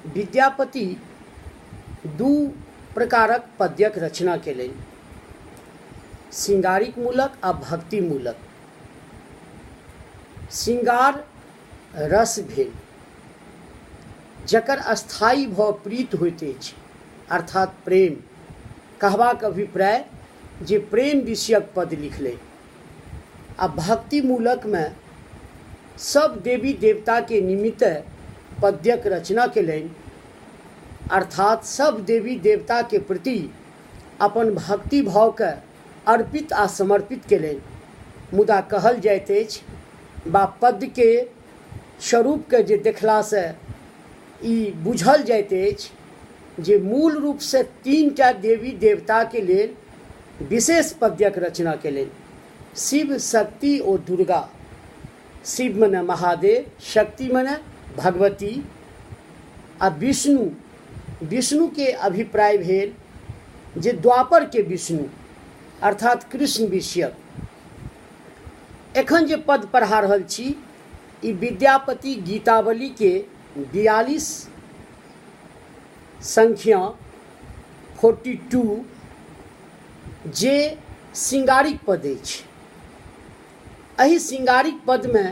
विद्यापति दू प्रकारक पद्यक रचना केलनि, श्रृंगारिक मूलक आ भक्ति मूलक। श्रृंगार रस भेल जकर स्थायी भाव प्रीत होइत अछि, अर्थात प्रेम। कहबाक अभिप्राय जे प्रेम विषयक पद लिखलनि। आ भक्ति मूलकमे सब देवी देवताके निमित्त पद्यक रचना केलनि, अर्थात सब देवी देवताके प्रति अपन भक्ति भावके अर्पित आ समर्पित केलनि। मुदा कहल जाइत अछि बा पद्यके स्वरूपके जे देखलासँ ई बुझल जाइत अछि जे मूल रूपसँ तीनटा देवी देवताके लेल विशेष पद्यक रचना केलनि, शिव, शक्ति ओ दुर्गा। शिव मने महादेव, शक्ति मने भगवती आ विष्णु। विष्णुके अभिप्राय भेल जे द्वापरके विष्णु अर्थात कृष्ण विषयक। एखन जे पद पढ़ा रहल छी ई विद्यापति गीतावलीके 42 संख्या 42 जे श्रृंगारिक पद अछि। एहि श्रृंगारिक पदमे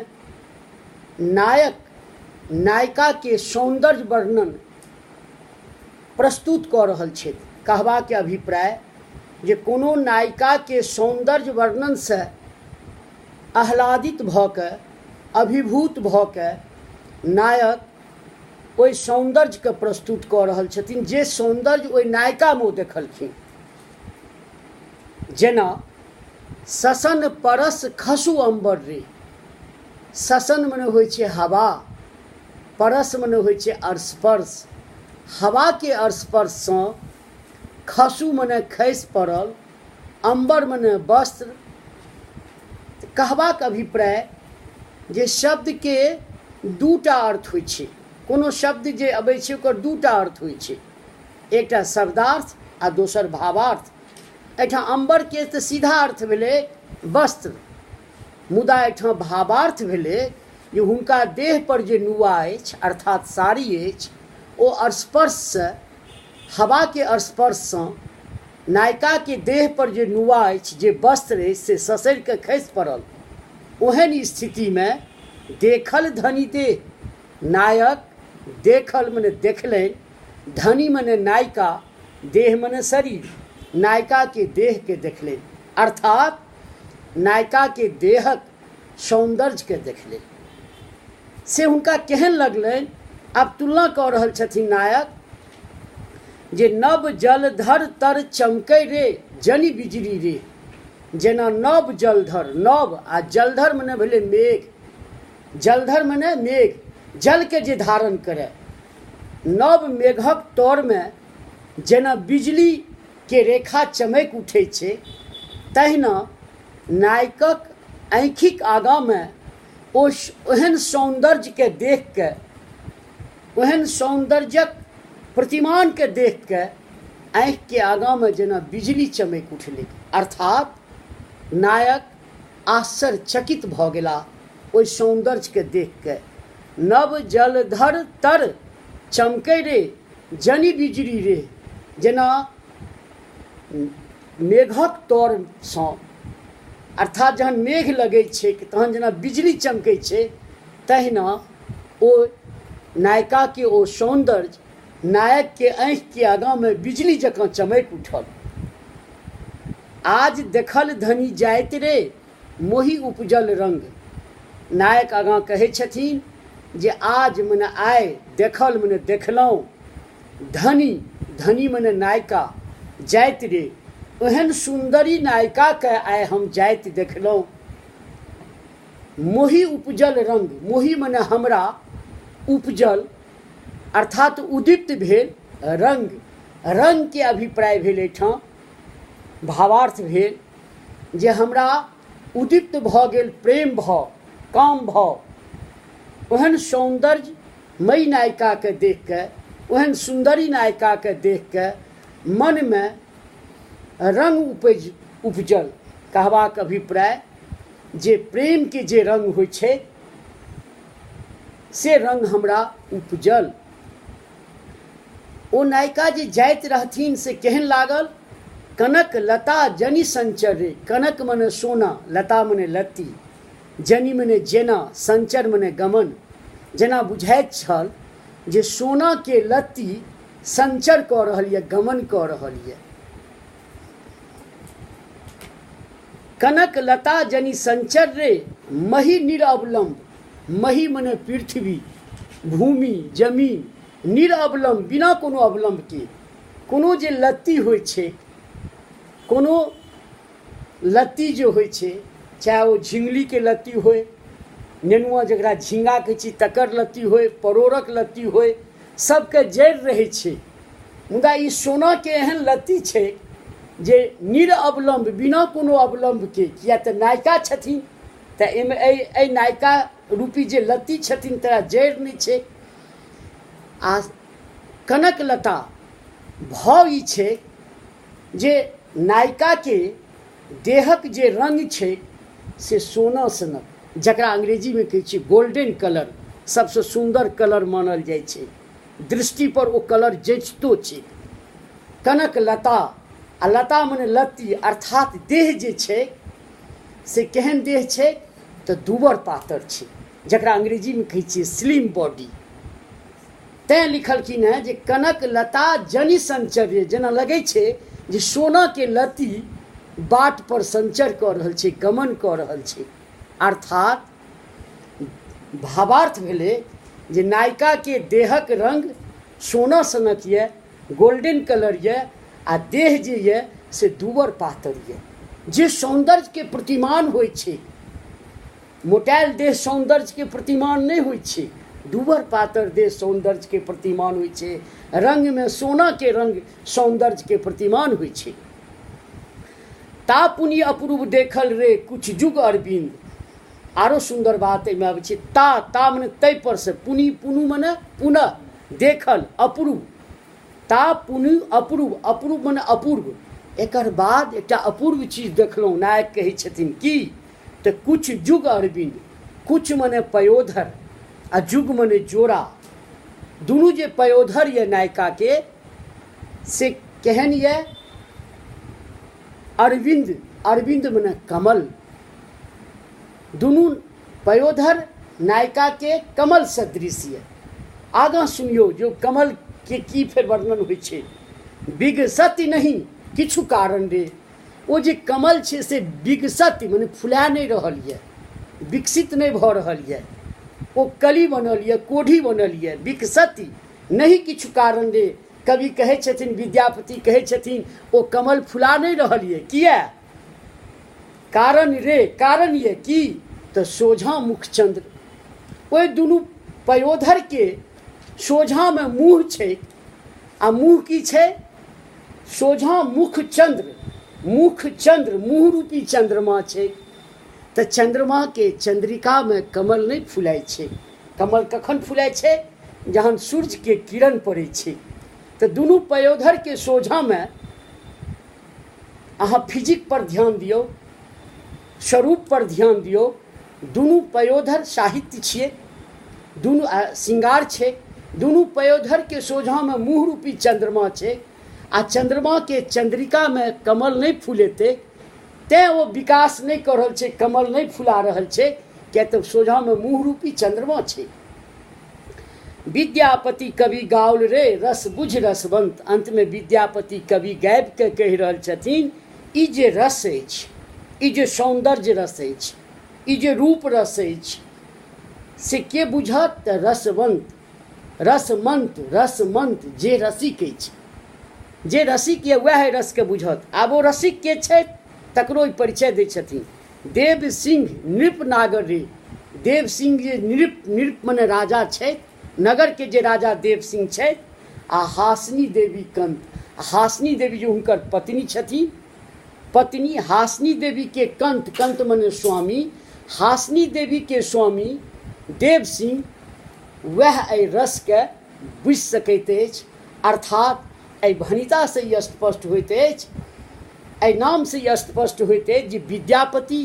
नायक नायिकाके सौन्दर्य वर्णन प्रस्तुत कऽ रहल छथि। कहबाके अभिप्राय जे कोनो नायिकाके सौन्दर्य वर्णनसँ आह्लादित भऽ कऽ, अभिभूत भऽ कऽ नायक ओहि सौन्दर्यके प्रस्तुत कऽ रहल छथिन जे सौन्दर्य ओहि नायिकामे ओ देखलखिन। जेना ससन परस खसु अम्बर रे, ससन मने होइ छै हवा, परस मने होइ छै स्पर्श, हवाके स्पर्शसँ खसु मने खसि पड़ल, अम्बर मने वस्त्र। कहबाक अभिप्राय जे शब्दके दूटा अर्थ होइ छै, कोनो शब्द जे अबै छै ओकर दूटा अर्थ होइ छै, एकटा शब्दार्थ आ दोसर भावार्थ। एहिठाम अम्बरके तऽ सीधा अर्थ भेलै वस्त्र, मुदा एहिठाम भावार्थ भेलै जे हुनका देह पर जे नुआ अछि अर्थात साड़ी अछि ओ स्पर्शसँ, हवाके स्पर्शसँ नायिकाके देह पर जे नुआ अछि, जे वस्त्र अछि से ससरि कऽ खसि पड़ल। ओहन स्थितिमे देखल धनी देह, नायक देखल मने देखलनि, धनी मने नायिका, देह मने शरीर, नायिकाके देहके देखलनि अर्थात नायिकाके देहक सौन्दर्यके देखलनि। से हुनका केहन लगलनि? आब तुलना कऽ रहल छथिन नायक जे नव जलधर तर चमकै रे जनि बिजली रे। जेना नव जलधर, नव आ जलधर मने भेलै मेघ, जलधर मने मेघ, जलके जे धारण करय, नव मेघक तरमे जेना बिजलीके रेखा चमकि उठै छै तहिना नायकक आँखिक आगाँमे ओ ओहन सौन्दर्यके देखिके, ओहन सौन्दर्यक प्रतिमानके देखिके आँखिके आगाँमे जेना बिजली चमकि उठलै, अर्थात नायक आश्चर्यचकित भऽ गेला ओहि सौन्दर्यके देखिके। नव जलधर तर चमकै रे जनि बिजली रे, जेना मेघक तरसँ, अर्थात जहन मेघ लगै छै तहन जेना बिजली चमकै छै तहिना ओ नायिकाके ओ सौन्दर्य नायकके आँखिके आगाँमे बिजली जकाँ चमकि उठल। आज देखल धनी जाइत रे मोहि उपजल रंग। नायक आगाँ कहै छथिन जे आज मने आइ, देखल मने देखलहुँ, धनी, धनी मने नायिका, जाइत रे, ओहन सुन्दरी नायिकाके आइ हम जाइत देखलहुँ। मोहि उपजल रंग, मोहि मने हमरा, उपजल अर्थात उदीप्त भेल रंग, रंगके अभिप्राय भेल एहिठाम भावार्थ भेल जे हमरा उदीप्त भऽ गेल प्रेम भाव, काम भाव, ओहन सौन्दर्यमयी नायिकाके देखिके, ओहन सुन्दरी नायिकाके देखिके मनमे रंग उपजल। कहबाक अभिप्राय जे प्रेमके जे रंग होइ छै से रंग हमरा उपजल। ओ नायिका जे जाइत रहथिन से केहन लागल? कनक लता जनि संचर रे। कनक मने सोना, लता मने लत्ती, जनि मने जेना, संचर मने गमन। जेना बुझाइत छल जे सोनाके लत्ती संचर कऽ रहल यऽ, गमन कऽ रहल यऽ। कनक लता जनि संचर रे मही निरअवलम्ब। मही मने पृथ्वी, भूमि, जमीन, निरअवलम्ब बिना कोनो अवलम्बके। कोनो जे लत्ती होइ छै, कोनो लत्ती जे होइ छै, चाहे ओ झिङ्गलीके लत्ती होइ, नेनुआ जकरा झिङ्गा कहै छी तकर लत्ती होइ, परोड़क लत्ती होइ, सबके जड़ि रहै छै। मुदा ई सोनाके एहन लत्ती छै जे निरअवलम्ब, बिना कोनो अवलम्बके, किया तऽ नायिका छथिन तऽ एहिमे एहि नायिका रूपी जे लत्ती छथिन तकरा जड़ि नहि छै। आ कनक लता भाव ई छै जे नायिकाके देहक जे रङ्ग छै से सोना सनक, जकरा अंग्रेजीमे कहै छियै गोल्डन कलर, सबसँ सुन्दर कलर मानल जाइ छै, दृष्टिपर ओ कलर जचितो छै। कनक लता, आ लता मने लत्ती, अर्थात देह जे छै से केहन देह छै तऽ दुबर पातर छै, जकरा अंग्रेजीमे कहै छियै स्लिम बॉडी। तैँ लिखलखिन हेँ जे कनक लता जनि संचर्य, जेना लगै छै जे सोनाके लत्ती बाट पर संचर कऽ रहल छै, गमन कऽ रहल छै। अर्थात भावार्थ भेलै जे नायिकाके देहक रङ्ग सोना सनक यऽ, गोल्डन कलर यऽ, आ देह जे यऽ से दुबर पातर यऽ, जे सौन्दर्यके प्रतिमान होइ छै। मोटायल देह सौन्दर्यके प्रतिमान नहि होइ छै, दुबर पातर देह सौन्दर्यके प्रतिमान होइ छै। रङ्गमे सोनाके रङ्ग सौन्दर्यके प्रतिमान होइ छै। ता पुनि अपूर्व देखल रे कुछ जुग अरविंद। आरो सुन्दर बात एहिमे आबै छै, ता, ता मने तै पर से, पुनि, पुनु मने पुनः, देखल, अपूर्व, ता पुनि अपूर्व, अपूर्व मने अपूर्व। एकर बाद एकटा अपूर्व चीज देखलहुँ। नायक कहै छथिन की तऽ कुछ जुग अरविंद, कुछ मने पयोधर आ जुग मने जोड़ा, दुनू जे पयोधर यऽ नायिकाके से केहन यऽ? अरविंद, अरविंद मने कमल, दुनू पयोधर नायिकाके कमल सदृश यऽ। आगाँ सुनियौ जो कमलके की फेर वर्णन होइ छै। विगसति नहि किछु कारण रे। ओ जे कमल छै से विकसति मने फुला नहि रहल यऽ, विकसित नहि भऽ रहल यऽ, ओ कली बनल यऽ, कोढ़ी बनल यऽ। विकसति नहि किछु कारण रे। कवि कहै छथिन, विद्यापति कहै छथिन, ओ कमल फुला नहि रहल यऽ, किया? कारण रे, कारण यऽ की? तऽ सोझाँ मुखचंद्र। ओहि दुनू पयोधरके सोझाँमे मुँह छै, आ मुँह की छै? सोझाँ मुख चंद्र, मुख चंद्र, मुँह रूपी चंद्रमा छै। तऽ चंद्रमाके चंद्रिकामे कमल नहि फुलाइ छै। कमल कखन फुलाइ छै? जहन सूर्यके किरण पड़ै छै। तऽ दुनू पयोधरके सोझाँमे अहाँ फिजिक पर ध्यान दियौ, स्वरूप पर ध्यान दियौ, दुनू पयोधर साहित्य छियै, दुनू श्रृंगार छै। दुनू पयोधरके सोझाँमे मुँह रूपी चंद्रमा छै, आ चंद्रमाके चंद्रिकामे कमल नहि फुलेतै, तैँ ओ विकास नहि कऽ रहल छै, कमल नहि फुला रहल छै, किया तऽ सोझाँमे मुँह रूपी चंद्रमा छै। विद्यापति कवि गाउल रे रस बुझ रसवंत। अंतमे विद्यापति कवि गाबि कऽ कहि रहल छथिन, ई जे रस अछि, ई जे सौन्दर्य रस अछि, ई जे रूप रस अछि, से के बुझत? तऽ रसवंत, रसमंत, रसमंत जे रसिक अछि, जे रसिक यऽ वएह रसके बुझत। आब ओ रसिक के छथि तकरो ई परिचय दै छथिन। देव सिंह नृप नागर रे। देव सिंह जे नृप, नृप मने राजा छथि, नगरके जे राजा देव सिंह छथि, आ हासनी देवी कंत, हासनी देवी जे हुनकर पत्नी छथिन, पत्नी हासनी देवी के कंत, कंत मने स्वामी, हासनी देवी के स्वामी देव सिंह वएह एहि रसके बुझि सकैत अछि। अर्थात एहि भणितासँ ई स्पष्ट होइत अछि, एहि नामसँ ई स्पष्ट होइत अछि जे विद्यापति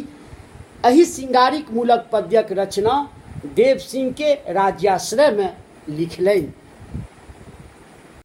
एहि श्रृंगारिक मूलक पद्यक रचना देव सिंह के राज्याश्रयमे लिखलनि।